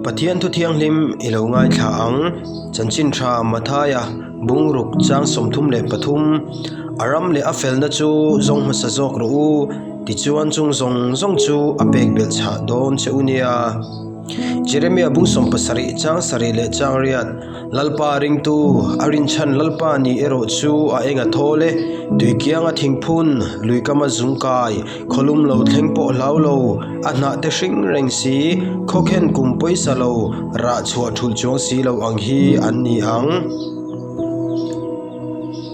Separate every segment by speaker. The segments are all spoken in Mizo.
Speaker 1: Pathian thu thianghlim i lo ngaithla ang. Chanchin tha Mathaia bungruk chang 33 A ram leh a felna chu zawng hmasa zawk rawh u, tichuan chung zawng zawng chu a pek belh chhah dawn che u nia. Jeremia bung 70 chang sarih leh chang riat Lalpa ringtu, a rinchhan Lalpa ni erawh chu a eng a thawl e, tuikianga thingphun, luikama zungkai, Khawlum lo thleng pawh hlau lo, a hnah te hring reng si, khawkhen kum pawisa lo, rah chhuah thulh chuang si lo ang hi an ni ang.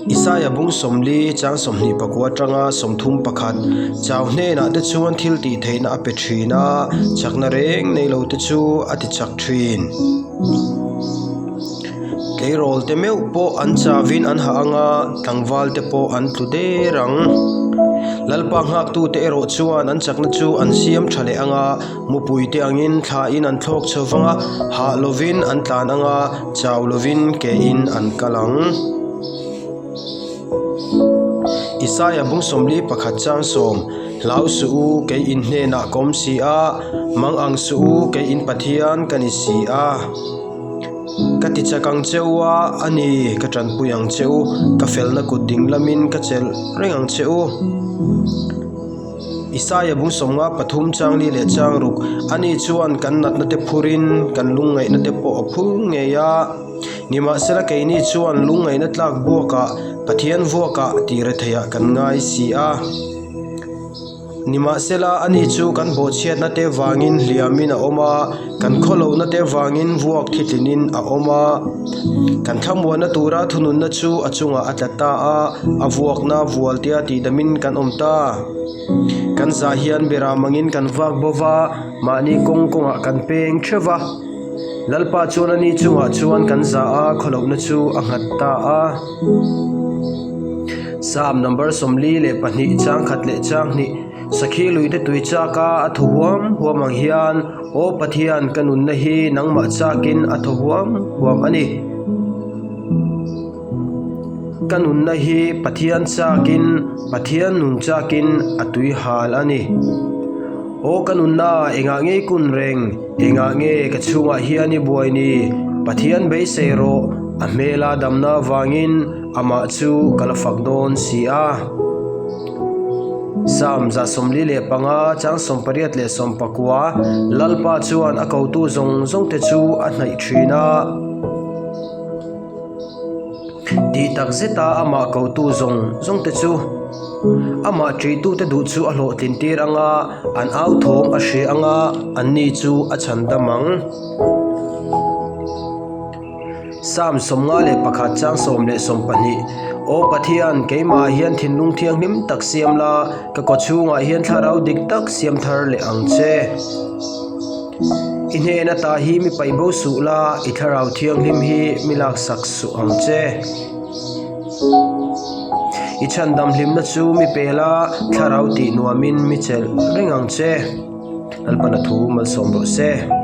Speaker 1: Isaia bung 40 chang 24 atanga 31 Chau hnenah te chuan thil tih theihna a pe thin a, chakna reng nei lo te chu a ti chak thin. Tleirawl te meuh pawh an chavin an hah ang a, tlangval te pawh an tlu der ang. Lalpa nghaktu te erawh chuan an chakna chu an siam tha leh ang a, mupui te angin thlain an thlawk chho vang a, hah lovin an tlan ang a, chau lovin kein an kal ang. Isaia bung 41 chang 10, Hlau suh u, kei in hnenah ka awm si a, mang ang suh u, kei in Pathian ka ni si a. Ka ti chak ang che u a, a ni, ka tanpui ang che u, ka felna kut ding lamin ka chelh reng ang che u. Isaia bung 53 chang li leh chang ruk, ani chuan kan natna te phurin kan lungngaihna te pawh a phur ngei a. Nimahsela keini chuan lungngaihna tlak buakah Pathian vuakah tih retheiah kan ngai si a. Nimahsela, ani chu kan bawhchhiatna te vangin hliamin a awm a, kan khawlohna te vangin vuak thitlinin a awm a. Kan thlamuanna tura thununna chu a chungah a tla ta a, a vuakna vualtea tihdamin kan awm ta. Kan zah hian beram angin kan vak bo va, mahni kawng kawngah kan peng theuh va. Lalpa chuan ani chungah chuan kan zah a, khawlohna chu a nghat ta a. Psalm number 42 chang khat leh chang hnih Sakhi luite tui chak a a thaw huam huam ang hian Aw Pathian ka nunna hi nangmah chakin a thaw huam huam a ni. Ka nunna hi Pathian chakin Pathian nun chakin a tui hal a ni. Aw ka nunna engah nge i kun reng? Engah nge ka chhungah hian i buai ni? Pathian beisei rawh, a hmela damna avangin amah chu ka la fak dawn si a. Psalm 145 chang 89 Lalpa chuan a kotu zawng zawngte chu a hnaih thin a. Tih tak zeta amah kotu zawng zawng te chu amah ṭihtute duh chu a hlawhtlin tir ang a, an au thawm a hria ang a, anni chu a chhan dam ang. Psalm 51 chang 12 Aw Pathian, keimahah hian thinlung thianghlim tak siam la, ka kawchhungah hian thlarau dik tak siam thar leh ang che. I hnen ata hi mi paih bo suh la, i thlarau thianghlim hi mi laksak suh ang che. I chhandam hlimna chu mi pe la, thlarau tih nuamin mi chelh reng ang che. Lalpana thu malsawm rawh se.